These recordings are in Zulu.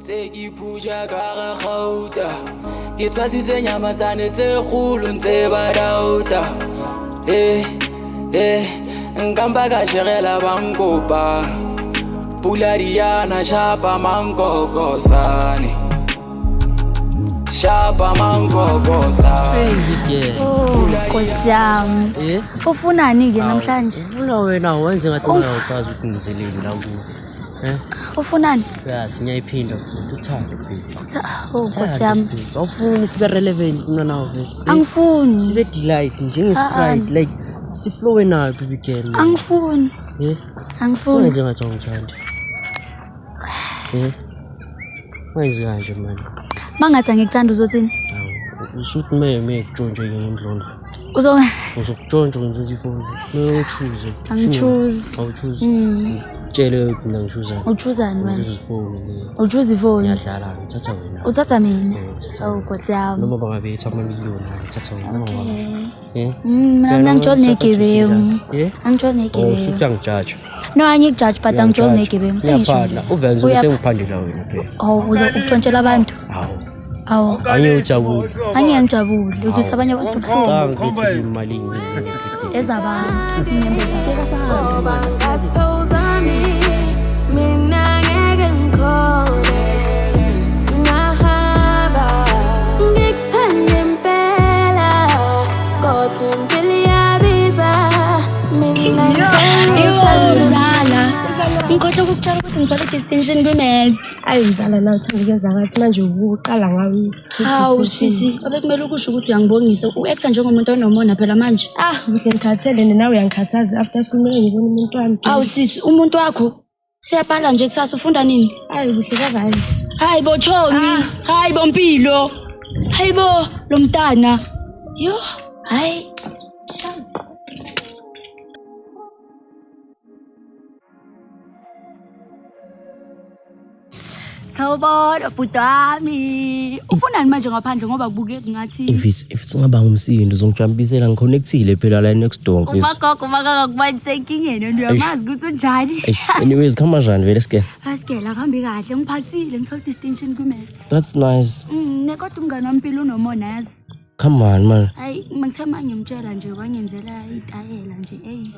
Tse ke phusha ka ga gauta, ke tshwasitse nyamatsane tse kgolo ntse ba dauta. Nkampa ka shegela bankopa, pula diana shapa mankokosane, shapa mankokosane. Oh, Nkosi yami. Eh? Ufunani-ke namhlanje? Ufuna wena wenze ngathi ungasazi ukuthi ngizeleni la kuwe. Eh? Ufunani? Yazi ngiyayiphinda futhi uthando baby. Oh, Nkosi yami. Baby. Awufuni sibe relevant mina nawe vele. Eh? Angifuni. Sibe delight njenge Sprite like siflowe nayo baby girl. man. Angifuni. Eh? Angifuni. Wenze ngathi awungithandi. Eh? Wenze kanje man. Mangathi angikuthanda uzothini? Hawu, Usuthi me kutshontshe ngendlondlo. Uzo Uzokutshontsha ngenza ifoni. Me uchoose. Angichoose. Awuchoose. Mm. Tshele ukuthi mina ngichoosani. Uchoosani wena? Ngichoose ifoni. Uchoose ifoni. Ngiyadlala ngithatha wena. Uthatha mina. Eh, ngithatha Oh, wena. Nkosi yami. Noma bangabetha amamiliyoni ngithatha wena. Noma Okay. bangabe- Eh? Mina Phela angijoli noma negebengu. Eh? Angijoli Oh, negebengu. usuthi uyangijaja. No, angikujaji but angijoli negebengu. Sengisho. Ngiyaphanda. Uvenze Uyapha- sengiphandela wena phela. Oh, uzokutshontshela abantu. Hawu. Awu. Angeke ujabule. Angeke ngijabule. Uzwisa abanye abantu ubuhlungu. Cha ngithi imali iningi. Ezabantu. Inyembezi zabantu. Mina ngeke ngikhone ngahamba ngikuthanda impela kodwa impilo iyabiza mina ngithanda Mzala, ngikhohlwa ukukutshela ukuthi ngithole distinction kwi-maths. Ayi mzala nawe uthanda ukuyenza ngathi manje uqala ngawe. Hawu sisi, obekumele ukusho ukuthi uyangibongisa. U-acta njengomuntu onomona phela manje. Ah, kuhle ngikhathele nawe uyangikhathaza after school kumele ngibone umuntu wami. Hawu sisi, umuntu wakho siyabhala nje kusasa ufunda nini? Ayi kuhle bye. Hayi bo chomi, hayi bo Mpilo. Hayi bo lo mntana. Yo, hayi. Sawubona bhuti wami. Ufunani manje ngaphandle ngoba kubukeka ngathi If ungabanga umsindo uzongijambisela ngiconnectile phela la next door mfethu. umagogo umagogo kubani senkingeni and uyamazi ukuthi unjani. Eish, anyways khamba njani vele sike? Asikela kuhambi kahle ngiphasile ngithole distinction kwi-maths. That's nice. Ne kodwa umngane wami Mpilo unomona yazi. Come on man. Hayi ngithe mangimtshela nje wangenzela itayela nje eyi.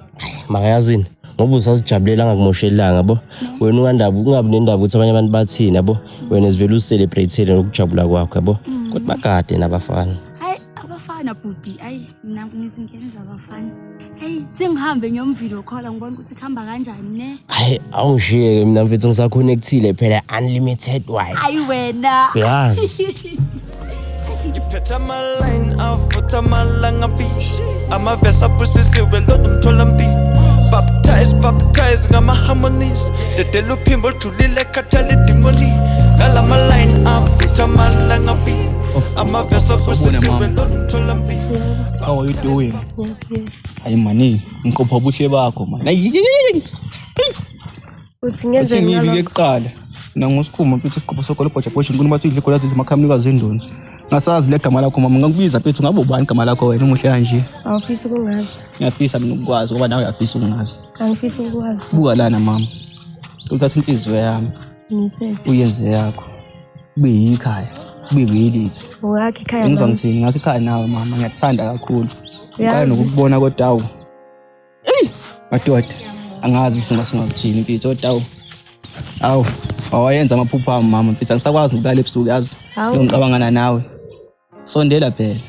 Makayazini ngoba usazijabulela angakumoshelanga yabo. Wena ungandaba ungabi nendaba ukuthi abanye abantu bathini yabo. Wena sivele ucelebrate nokujabula kwakho yabo. Kodwa bagade nabafana. Hayi abafana bhuti ayi mina ngizingene zabafana. Hey sengihambe ngiyomvideo call ngibona ukuthi kuhamba kanjani ne. Hayi awungishiyeke mina mfethu ngisaconnectile phela unlimited wifi. Hayi wena. Uyazi. Ngiphethe ama-line avutha amalangabi amavesi abusisiwe lodwa umtholampilo baptize baptize ngama-harmonies dedela uphimbo olujulile khathala idimoni ngalama-line avutha amalangabi amavesi abusisiwe lodwa umtholampilo. How are you doing? Hayi mani, ngiqopha ubuhle bakho man. Ayi, Uthi ngenzeni ngivike ngalokho? kuqala. Mina ngosikhuma mfethu isiqopho sokolo bhoja bhoja inkulu bathi idle igolade makhamnikazi endoni. Ngasazi le gama lakho mama, ngakubiza mfethu ngabe ubani igama lakho wena umuhle kanje. Awufisi ukungazi. Ngiyafisa mina ukukwazi ngoba nawe uyafisa ukungazi. Angifisi ukukwazi. Buka lana mama. Uthatha inhliziyo yami Ngisephi? uyenze yakho. Kube yikhaya, kube yilethu. Ungakhi ikhaya Ngizwa mama. ngithini ngakho ikhaya nawe mama, ngiyakuthanda kakhulu. Ngiqala Uyazi. nokukubona kodwa awu. Eyi, madoda, angazi singakuthini mfethu kodwa awu. Awu, awayenza amaphupho ami mama mfethu angisakwazi nokulala ebusuku yazi. Hawu. Ngicabangana nawe. Sondela phela.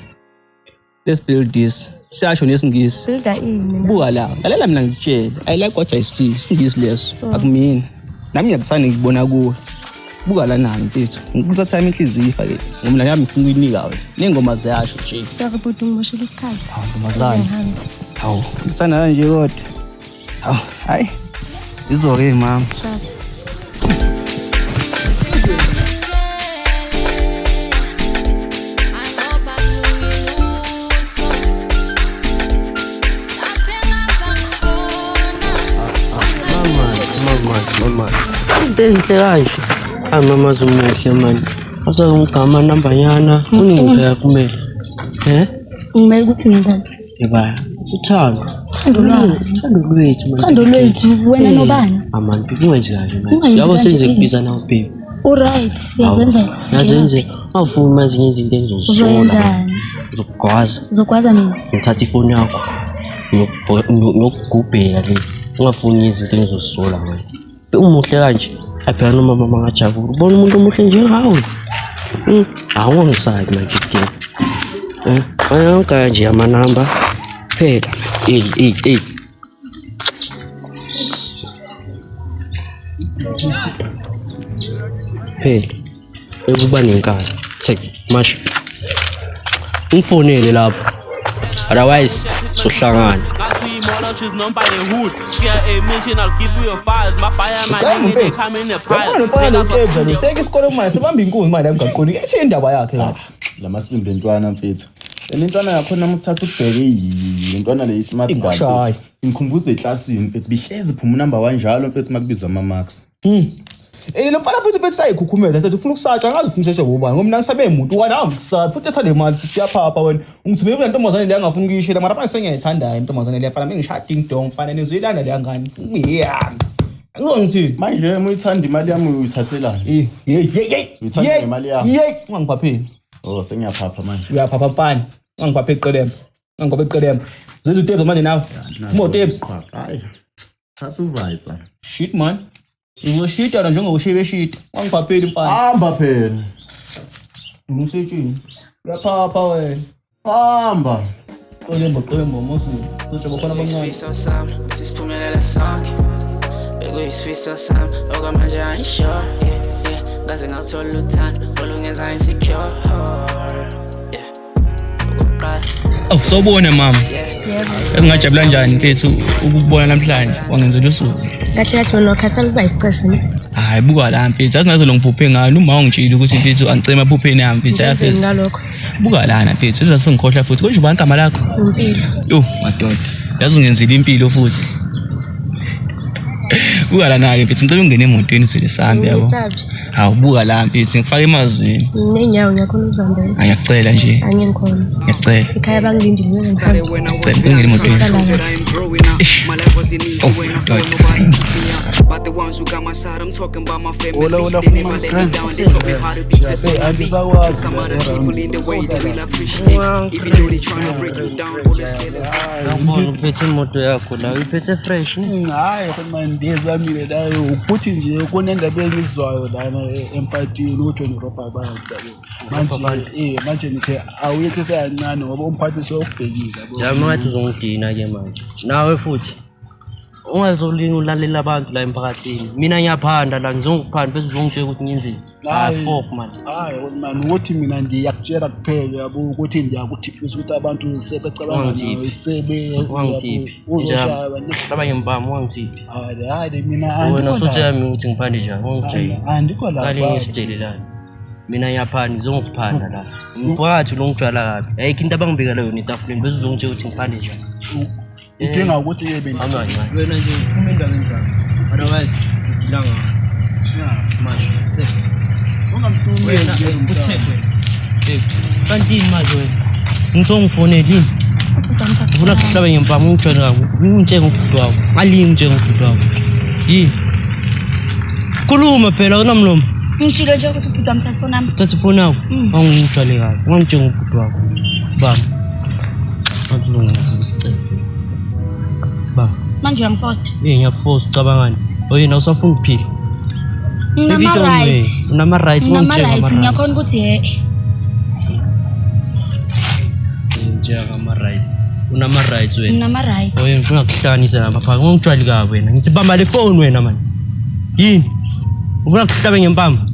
Let's build this. Siyasho nesingisi. Builder ini mina. Buka la, lalela mina ngikutshele. I like what I see. Isingisi leso. Akumina. Nami ngiyakuthanda ngikubona kuwe. Buka la nami mfethu. Ngikuthatha inhliziyo ifake. Ngoba mina nami ngifuna ukuyinika wena. Nengoma ziyasho nje. Sorry bhuti ngimoshela isikhathi. Hawu ntombazane. Ngihambe. Hawu, ngikuthanda kanje kodwa. Hawu, hayi. Izoke mama. Sharp. Mama, mama, mama. Into enhle kanje. Hayi mama zimuhle mani. Asangigama nambanyana uningiphe kumele. Eh? Ngimele ukuthi ngenzani? Yeba. Uthando. Uthando lwani? Uthando lwethu man. Uthando lwethu wena nobani? Amani baby ungenzi kanje man. Ungayenzi Yabo kanje senze ini? kubiza nawe baby. Uright, uyazenzela. Yazenzela. Ungafuni manje ngenza into engizozisola. Uzoyenzani? Ngizokugwaza. Uzogwaza mina. Ngithatha ifoni yakho. Ngiyokugubhela le. Ungafuni ngenza into engizozisola wena. Umuhle kanje. Aphela noma mama ngajabula. Ubona umuntu omuhle njengawe. Awungisabi manje ke. Ayonke nje amanamba. Phela. Ey ey ey. Phela. Ekuba nenkani. Take mash. Ngifonele lapho. Otherwise sohlangana. Yabona mfana lo Tebza lo seke isikole manje sebamba inkunzi manje emgaqweni. Ithi indaba yakhe lapha. Lamasimbi lentwana mfethu. Le ntwana yakhona uma uthatha ubheke le ntwana le ismart Ikushaya. mfethu. Ingikhumbuza eklasini mfethu bihlezi phuma unumber 1 njalo mfethu makubizwa ama marks. Lo mfana futhi bethi sayikhukhumeza sathi ufuna ukusatsha angazi ufuna usheshe ngobani ngoba mina ngisabe umuntu wena awungisabi futhi etha le mali futhi uyaphapha wena ungithumele kule ntombazane le angafuni ukuyishela mara manje sengiyayithandayo intombazane le mfana mengishaya ding dong mfana nizoyilanda le ngane yami angizongithini Manje uma uyithanda imali yami uyithathelani? Eh hey hey hey Uyithanda ngemali yami? Yey ungangiphapheli. Oh sengiyaphapha manje. Uyaphapha mfana ungangiphaphe iqelembe ungangiphaphe iqelembe uzenza uTebs manje nawe uma uTebs Hayi. Thatha uvayisa. Shit man. Uzoshita la njengokushiya beshita. Wangiphapheli mfana. Hamba phela. Umsetshini. Uyaphapha wena. Hamba. Qolembo qolembo mosi. Uzothi bafana abancane. Isifiso sami ukuthi siphumelele sonke. Bekuyisifiso sami okwamanje angisure. Yeah, yeah. Ngaze ngalithola uthando olungenza insecure. Yeah. Okokuqala. Oh sawubona mama. Engingajabula kanjani mfethu ukukubona namhlanje wangenzela usuku. Kahle kahle wena wakhathala uba isicefe ne? Hayi buka la mfethu yazi ngaze longiphuphe ngayo uma ungitshela ukuthi mfethu angicema ephupheni yami mfethu Ngenzeni ayafethu. ngalokho? Buka lana mfethu izasengikhohlwa futhi konje ubani igama lakho? Impilo. Yo madoda yazi ungenzela impilo futhi. Buka lana ke mfethu ngicela ungene emotweni sile sambe yabo. Ngisabi. Hawu buka la mfethu ngifake emazwini. Nginenyawo ngiyakhona ukuzihambela. Ngiyacela nje Angikhona. ngiyacela. Ekhaya bangilindile ngeke ngihambe. Ngicela ungene emotweni. Sala kahle. Eish. Oh madoda. But the ones who got my side, I'm talking about my family. Hola, hola, They never let me down. They taught me how to be personally. Treat some other people in the way they will appreciate. Even though they trying to break you down, all they say Ngibona uphethe imoto yakho la uyiphethe fresh ne? Hayi khona ndiyezamile layo ukuthi nje kunendaba engizwayo lana empatini ukuthi wena urobha abantu yabo. Manje manje nithe awuyehlise kancane ngoba umphathi sewukubhekile yabo. Jama ngathi uzongidina ke manje. Nawe futhi ungazolinga ulalela abantu la emphakathini. Mina ngiyaphanda la ngizokuphanda bese uzongitshela ukuthi ngenzeni. Ah fuck man. Hayi man ukuthi mina ndiyakutshela kuphela yabo ukuthi ndiyakuthiphisa ukuthi abantu sebecabanga Wangithiphi. nawe sebe Wangithiphi. uzoshaya Hlaba ngembama wangithiphi. Hayi hayi mina Wena andikho usutshela lapho. mina ukuthi ngiphande njani ungijayile. Andikho Ngale lapho. ngisitshelelani. Mina ngiyaphanda ngizongokuphanda la. Umphakathi lo ngijwayela kabi. Ayikho into abangibekela yona etafuleni bese uzongitshela ukuthi ngiphande njani. Inkinga ukuthi yebe Hamba kancane. Wena nje phuma endaweni zami. Otherwise ngidila ngawe. Manje ungamhlumezi uthe wena. Hey, kanti yini manje wena? Ngithe ngifonele yini? Ufuna kuhlaba ngempama ungitshele kabi. Ungitshele ngobhuti wakho. Ngalingi ngitshele ngobhuti wakho. Yini? Khuluma phela unamlomo. Ngishilo nje ukuthi ubhuti wami thatha ifoni yami. Thatha ifoni yakho. Awungitshele kabi. Ungangitsheli ngobhuti wakho. Baba. Ngathi uzongenza isicefe. Baba. Manje uyangifosta. Eh ngiyakuforce ucabangani. Oyena usafuna ukuphila. Nginama-rights. Unama rights ungitshela Nginama-rights ngama ngiyakhona rights. ukuthi he. Ngitshela ngama rights. Unama rights wena. Nginama-rights. Oye ngifuna kuhlanganisa lapha phaka ungitshwali kabi wena. Ngithi bamba le phone wena manje. Yini? Ufuna kuhlabe ngempama?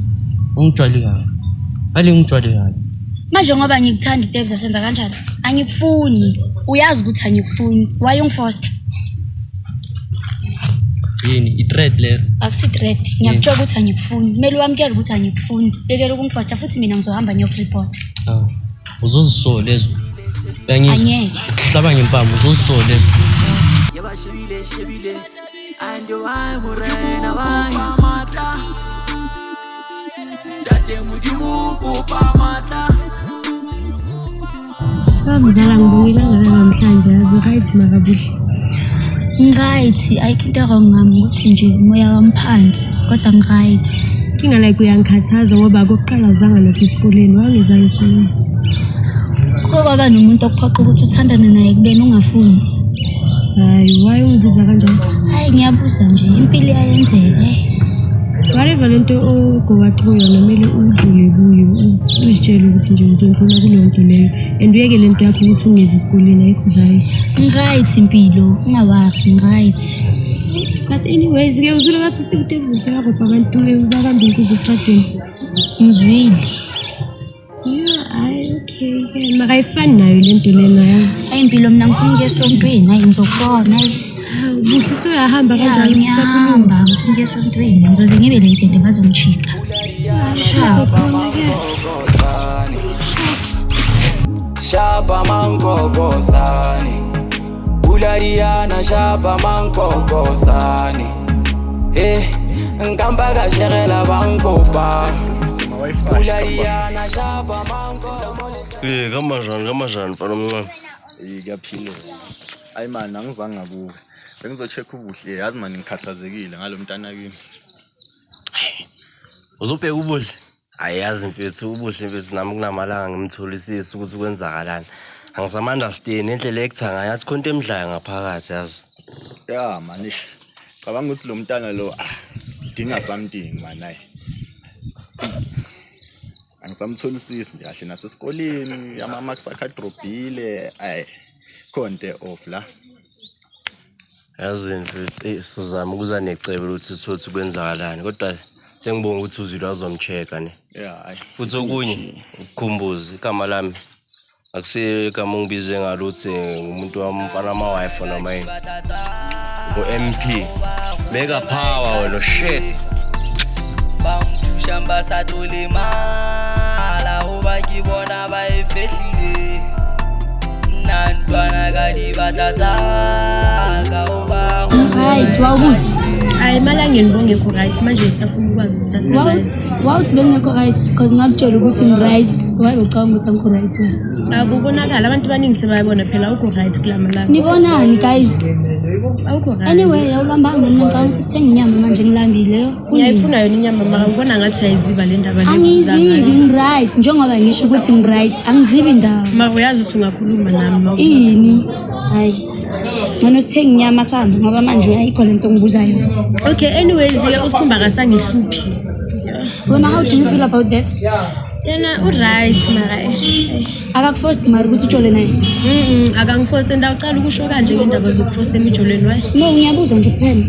Ungitshwali kabi. Ale ngitshwali kabi. Manje ngoba ngikuthanda Tebs senza kanjani? Angikufuni. Uyazi ukuthi angikufuni. Why ungifosta? Yini i-threat leyo? Akusi threat. Ngiyakutshela ukuthi angikufuni. Kumele wamukele ukuthi angikufuni. Yekela ukungifosta futhi mina ngizohamba ngiyokureport. Ah. Uzozisola lezo. Uyangizwa? Angeke. Hlaba ngempama uzozisola lezo. Shebile, shebile, and why morena why matla Tate Modimo kopa matla. Mzala ngibongile ngala namhlanje yazi right makabuhle. Ngi-right, ayikho into wrong ngami ukuthi nje umoya wami phansi, kodwa ngi-right. Inkinga like uyangikhathaza ngoba okokuqala awuzanga nasesikoleni, wangezanga esikoleni. Kuke kwaba nomuntu okuphoqa ukuthi uthandane naye kubeni ungafuni. Hayi, why ungibuza kanjalo? Hayi ngiyabuza nje, impilo iyayenzeka. Whatever lento ogowa through yona kumele udlule kuyo, uzitshele ukuthi nje uzondlula kuleyo nto leyo and uyeke lento yakho ukuthi ungezi esikoleni, ayikho right. Ngi-right impilo, unga-worry, ngi-right. But anyways ke uzwile bathi uSteve Tebs sekarobha abantu babamba inkunzi esitradeni. Ngizwile. Yeah, hayi okay ke mara ayifani nayo le nto lena yazi. Hayi impilo mina ngifuna ukuya esontweni, hayi ngizokubona. Hayi. Buhle usuyahamba Ya, kanjalo sisakhuluma. ngiyahamba, ngifuna ukuya esontweni. Ngizoze ngibe late and bazongijika. Sharp. Shapa mankokosane Buladiana shapa mankokosane Eh nkampa ka shegela bankopa Buladiana shapa mankokosane Eh, kamajani kamajani mfana omncane. Eh kuyaphila. Hayi man angizange ngakuwe. Bengizo-check ubuhle yazi man ngikhathazekile ngalo mntana kimi. Uzobheka ubuhle? Hayi yazi mfethu ubuhle mfethu nami kunamalanga ngimtholisise ukuthi kwenzakalani. Angisam-understand indlela ekutha ngayo athi khona into emdlayo ngaphakathi yazi. Ya man ish. Cabanga ukuthi lo mntana lo dinga something man hayi. Angisamtholisisi nje kahle nasesikoleni ama-marks akhe adrobhile ayi khona into off la. Yazi mfethu sizama ukuza necebo ukuthi sithole ukuthi kwenzakalani kodwa sengibonga ukuthi uzwile wazomcheck-a ne. Yeah hayi. Futhi okunye ukukhumbuza igama lami akusiyo igama ongibize ngalo ukuthi ngumuntu wamfana ama-wife noma yini. Ngo-MP mega power wena shit. Bangphusha ba sa tlo lemala hoba ke bona ba e fehlile nna ntwana ka dibatla tsaka hoba Right, wawubuza. Hayi emalangeni bongekho right manje sisafuna ukwazi ukuthi Wawuthi wawuthi bengekho right because ngakutshela ukuthi ngi-right. Why ucabanga ukuthi angikho right wena? Akubonakala abantu abaningi sebayabona phela awukho right kula malanga. Nibonani guys? Awukho right. Anyway, awulambanga mina ngicabanga ukuthi sithenge inyama manje ngilambile. Ngiyayifuna yona inyama mara ngibona ngathi uyayiziba le ndaba le. Angiyizibi ngi-right njengoba ngisho ukuthi ngi-right angizibi ndawo. Mara uyazi ukuthi ungakhuluma nami ma Ini? Hayi. Ngcono sithenge inyama sihambe ngoba manje ayikho lento ongibuza yona. Okay, anyways ke uSikhumba akasangihluphi. Wena how do you feel about that? Yena u-right mara eish. Akakuforced mara ukuthi ujole naye? Akangiforce and awucala ukusho kanje ngendaba zokuforce emijolweni why? No, ngiyabuza nje kuphela.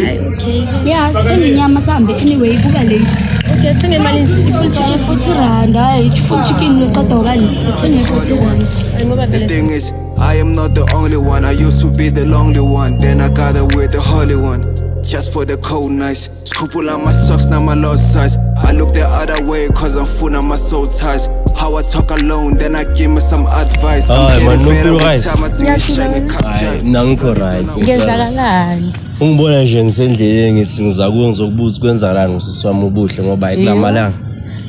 Hayi okay. Yeah, sithenge inyama sihambe anyway kuba late. Okay, sithenge imali nje i-full chicken. 40 rand, hayi full chicken uqeda kanje. Sithenge 40 rand. Hayi ngoba The vele thing is, I am not the only one. I used to be the lonely one. Then I got it with the holy one. Just for the cold nights. Scruple on my socks, now my lost size. I look the other way, cause I'm full of my soul ties. How I talk alone, then I give me some advice. I'm Hayi, man, getting better no with right. time. I think it's shining Hayi mina ngikho right. Kuyenzakalani? Ungibona nje ngisendleleni ngithi ngiza kuwe ngizokubuza kwenzakalani ngosisi wami ubuhle ngoba hayi kulamalanga.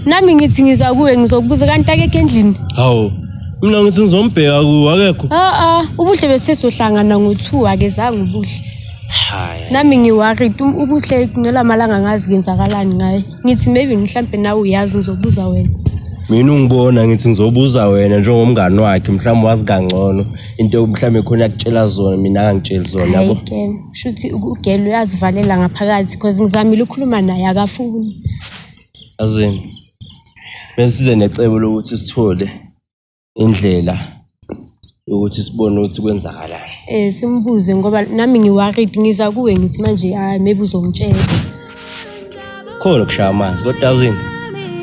Nami ngithi ngiza kuwe ngizokubuza kanti akekho endlini. Hawu mina ngithi ngizombheka kuwe akekho. Ah ah, ubuhle besesohlangana ngo-2 akezange ubuhle. Hayi. Nami ngi-worried ubuhle ngelamalanga ngazi kuyenzakalani ngaye. Ngithi maybe mhlambe nawe uyazi ngizobuza wena. Mina ungibona ngithi ngizobuza wena njengomngani wakhe mhlawumbe wazi kangcono into mhlawumbe khona yakutshela zona mina angangitsheli zona yabo. Hayi ke, shuthi ugelo uyazivalela ngaphakathi because ngizamile ukukhuluma naye akafuni. Yazini. Besize necebo lokuthi sithole indlela yokuthi sibone ukuthi kwenzakalani. Simbuze ngoba nami ngi-worried ngiza kuwe ngithi manje hayi maybe uzongitshela. Khona kushaya amanzi kodwa yazini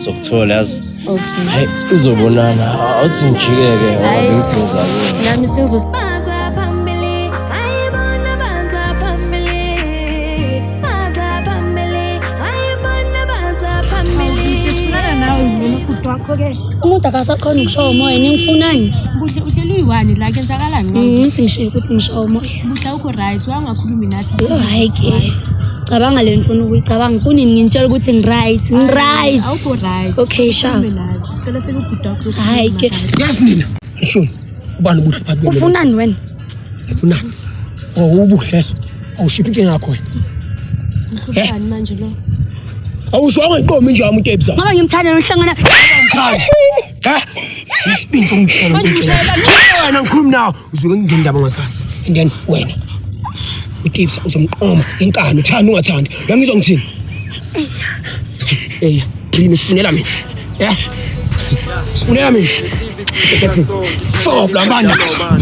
sokuthola yazi. Okay. Hayi izobonana awuthi ngijike-ke ngoba Hayi. bengithi ngiza kuwe. Nami sengizo Baza phambili, ayibona baza phambili, baza phambili, ayibona baza phambili. Sifunana nawe mina ubhuti wakho ke. Umuntu akasakhona ukushaya umoya, ningifunani? Buhle uhleli uyi-one la kuyenzakalani ngawe? Ngithi ngisho ukuthi ngishaya umoya. Buhle awukho right, wangakhulumi nathi. Yo hayi ke. Cabanga le ngifuna ukuyicabanga. Kunini nginitshela ukuthi ngi-right, ngi-right. Awukho right. Okay, sharp. Khulume nathi. Sicela sekubhuti wakho. Hayi ke. Yazi nina, shoni, ubani ubuhle phakathi kwenu? Ufunani wena? Ufunani? Oh, ubuhle so. Awushiphi inkinga yakho wena. Uhlupani manje lo? Awusho angayiqomi nje wami uTebza. Ngoba ngimthanda nohlangana. Ngimthanda. Eh? Isibindi sokungitshela ukungitshela. Wena ngikhuluma nawe uzuke ngingena indaba ngasasa. And then wena uTebza uzomqoma inkani uthanda ungathandi. Uyangizwa ngithini? Hey, dream isifunela mina. Eh? Sifunela mina. Stop la bana.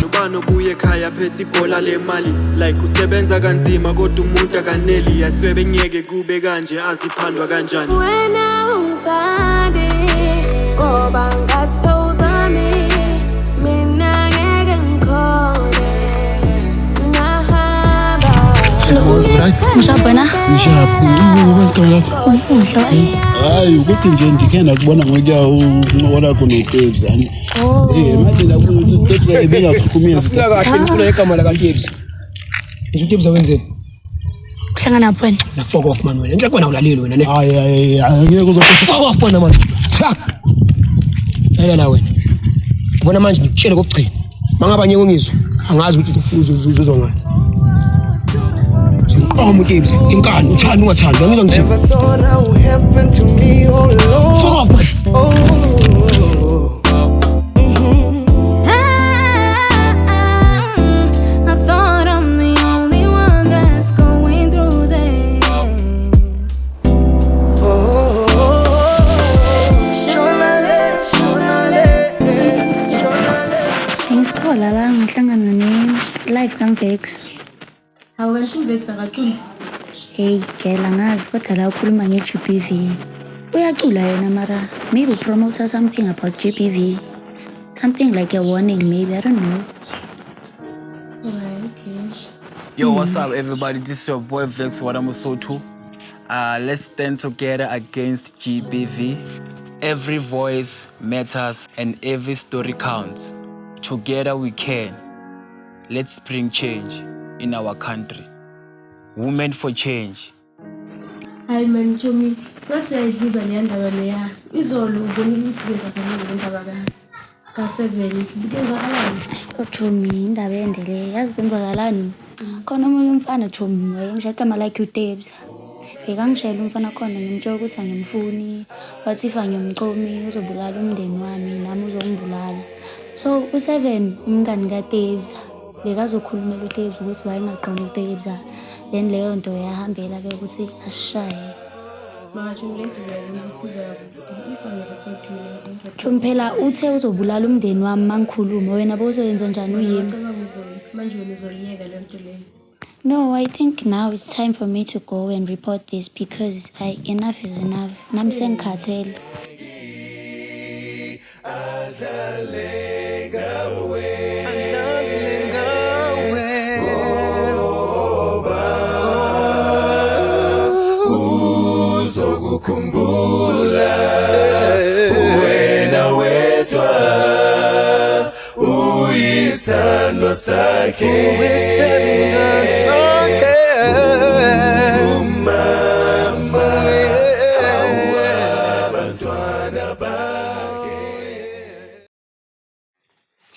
Ubani obuye ekhaya phethe ibhola lemali like usebenza kanzima kodwa umuntu akaneli aswebe ngeke kube kanje aziphandwa kanjani. Wena ungithandi ngoba ngathi awuzami, mina ngeke ngikhone ngahamba. Ngishaphi wena? Ngishaphi? Ubuhle. Hayi ukuthi nje ndikhe ndakubona ngokuya uncokola kho noTebza. Oh. Eh manje ndakubona uTebza ebengakuhlukumezi. Ngifuna kahle ngifuna igama la kaTebza. Ngisho uTebza wenzeni? Uhlangana naphi wena? Na fuck off man wena. Enhle kona ulaleli wena ne. Hayi hayi angeke uzothi fuck off wena man. Cha. Yena la wena. Ubona manje ngikushele kokugcina. Mangaba ngeke ungizwe, angazi ukuthi uzofuna uzozwa ngani. Sinqoma uTebza, inkani uthanda ungathandi. Angizwa ngithini. Never thought I would happen to me all alone. Fuck off man. Oh. I thought I'm the only one that's going through this. Ngisikhola la ngihlangana ne-live kaMvex. Hawu kanti uVex akaculi? Hey girl, angazi kodwa la ukhuluma nge-GBV. Uyacula yena mara maybe upromote something about GBV. Something like a warning maybe, I don't know. Alright, okay. Yo, what's up, everybody? This is your boy Vex Wadamusotu. Let's stand together against GBV. Every voice matters and every story counts. Together we can. Let's bring change in our country. Women for change. Hayi man Chomi, ngathi uyayiziba leya ndaba leya. Izolo ubonile ukuthi kwenzakalani ngendaba ka-7. Kwenzakalani? Oh Chomi, indaba ende le. Yazi kwenzakalani? Khona omunye umfana Chomi, wayengishaya igama lakhe uTebza. Bekangishayela umfana khona ngimtshela ukuthi angimfuni. Wathi if angimqomi uzobulala umndeni wami nami uzongibulala. So u7 umngani kaTebza bekazokhulumela uTebza ukuthi wayengaqomi uTebza. Then leyo nto yahambela ke ukuthi asishaye. Mara Chomi, le nto uyayibona ukuthi izoya if angi-report mina. Chomi phela uthe uzobulala umndeni wami mangikhuluma wena bowuzoyenza njani uyimi? Ngicabanga manje wena uzoyiyeka le nto leyo. No, I think now it's time for me to go and report this because enough is enough. Nami sengikhathele. Uzokukhumbula wena wedwa uyisandwa sakhe umama abantwana bakhe.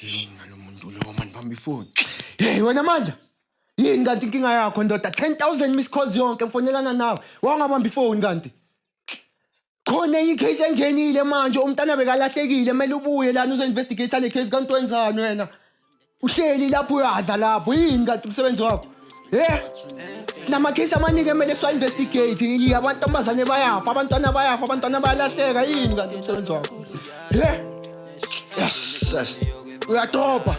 Yini ngalo muntu lo man bamba ifoni. Hey wena Mandla. Yini kanti inkinga yakho ndoda? 10,000 miss calls yonke ngifonelana nawe. Wangabamba ifoni kanti. Khona enye icase engenile manje umntana bekalahlekile kumele ubuye lana uzo-investigate le case kanti wenzani wena? Uhleli lapho uyadla lapho yini kanti umsebenzi wakho? Eh? Sinama-case amaningi emele siwa-investigate. Abantombazane bayafa, abantwana bayafa, abantwana bayalahleka yini kanti umsebenzi wakho? Eh? Yes, yes. Uyadropa.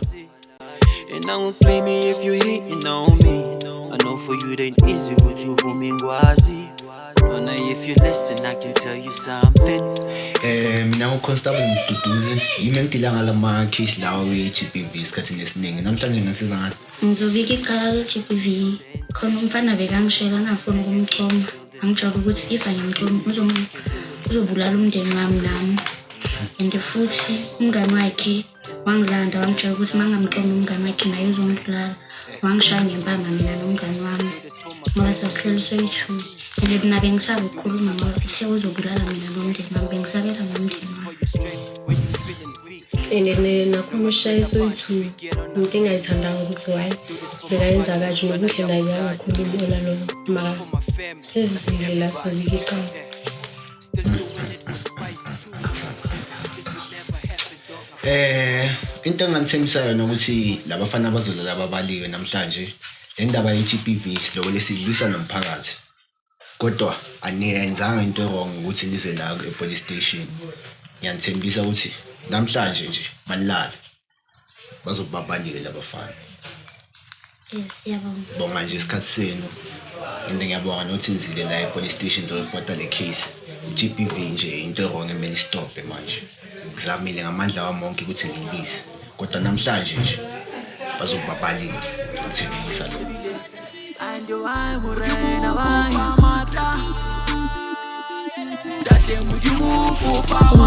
And I won't blame me if you hating on me. I know for you it ain't easy ukuthi uvume ingwazi. Now if you listen, I can tell you something. Mina uConstable Mduduzi, yimi engidila ngalama case lawa we-GBV esikhathini esiningi. Namhlanje ngasiza ngani? Ngizobika icala le-GBV. Khona umfana bekangishela ngafuni ukumchoma. Angitshela ukuthi if angimchomi uzobulala umndeni wami nami. And futhi umngani wakhe wangilanda wangitshela ukuthi mangamqomi umngani wakhe naye uzongibulala. Wangishaya ngempama mina nomngani wami. Ngoba sasihleli soyi-2. And mina bengisaba ukukhuluma ngoba uthe uzobulala mina nomndeni wami. Bengisabela nomndeni wami. And nakhona ushaye soyi-2 into engayithandanga ukuthi why. Bekayenza kanje nokuhle naye bekangakhona ukubona lokho. Mara sesizile la sobika iqiniso. Into enganithembisa yona ukuthi labafana bazolala babaliwe namhlanje. Le ndaba ye-GBV siloko lesidlisa nomphakathi. Kodwa aniyenzanga into wrong ukuthi nize la e-police station. Ngiyanithembisa ukuthi namhlanje nje manilala bazobabalile labafana. Siyabonga. Bonga nje isikhathi senu. And ngiyabonga nokuthi nizile la e-police station nizoripota le case. I-GBV nje into wrong emele istophe manje. Ngizamile ngamandla wami wonke ukuthi ngilwise. Kodwa namhlanje nje bazobabalile. Ngithembisa lokho.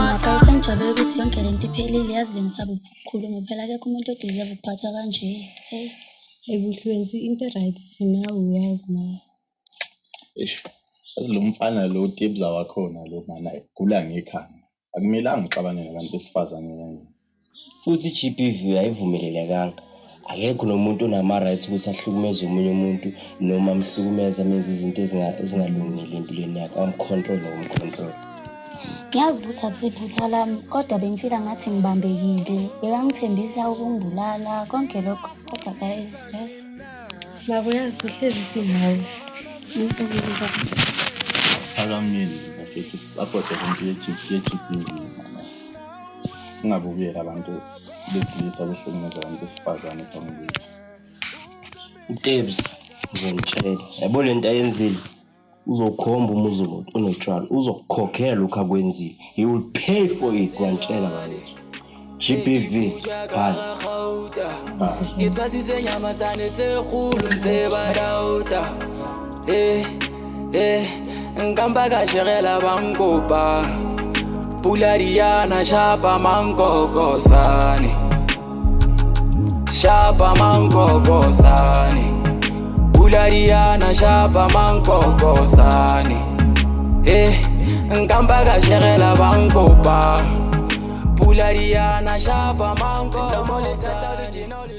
Ngapha sengijabule ukuthi yonke lento iphelile, yazi bengisaba ukukhuluma phela akekho umuntu odeserve ukuphathwa kanje. Hey. Ebuhlwenzi into right sinawe uyazi nawe. Eish, yazi lo mfana lo Tibza wakhona lo mana gula ngekhanda. Akumelanga uxabane nabantu besifazane kanje. Futhi i-GBV ayivumelelekanga. Akekho nomuntu onama-rights ukuthi ahlukumeze omunye umuntu noma amhlukumeze amenze izinto ezingalungile empilweni yakhe, amcontrol nokumcontrol. Ngiyazi ukuthi akusiphutha lami kodwa bengifila ngathi ngibambekile. Bekangithembisa ukungibulala konke lokho kodwa guys, yes. Mara uyazi uhlezi sinawe. Siphakamile bafethu sisupporte lento ye-GBV. Singabukeli abantu besilisa behlukumeza abantu besifazane phambi kwethu. uTebs ngizomtshela, yabo le nto ayenzile uzokhomba umuzi onotshwala, uzokukhokhela lokhu akwenzile. He will pay for it, ngiyantshela bakithi. GBV phansi. Ke tshwasitse nyamatsane tse kgolo ntse ba dauta. Nkampa ka shegela ba nkopa. Pula diana shapa mankokosane. Shapa mankokosane. Pula diana shapa mankokosane. Nkampa ka shegela ba nkopa. Pula diana shapa mankokosane.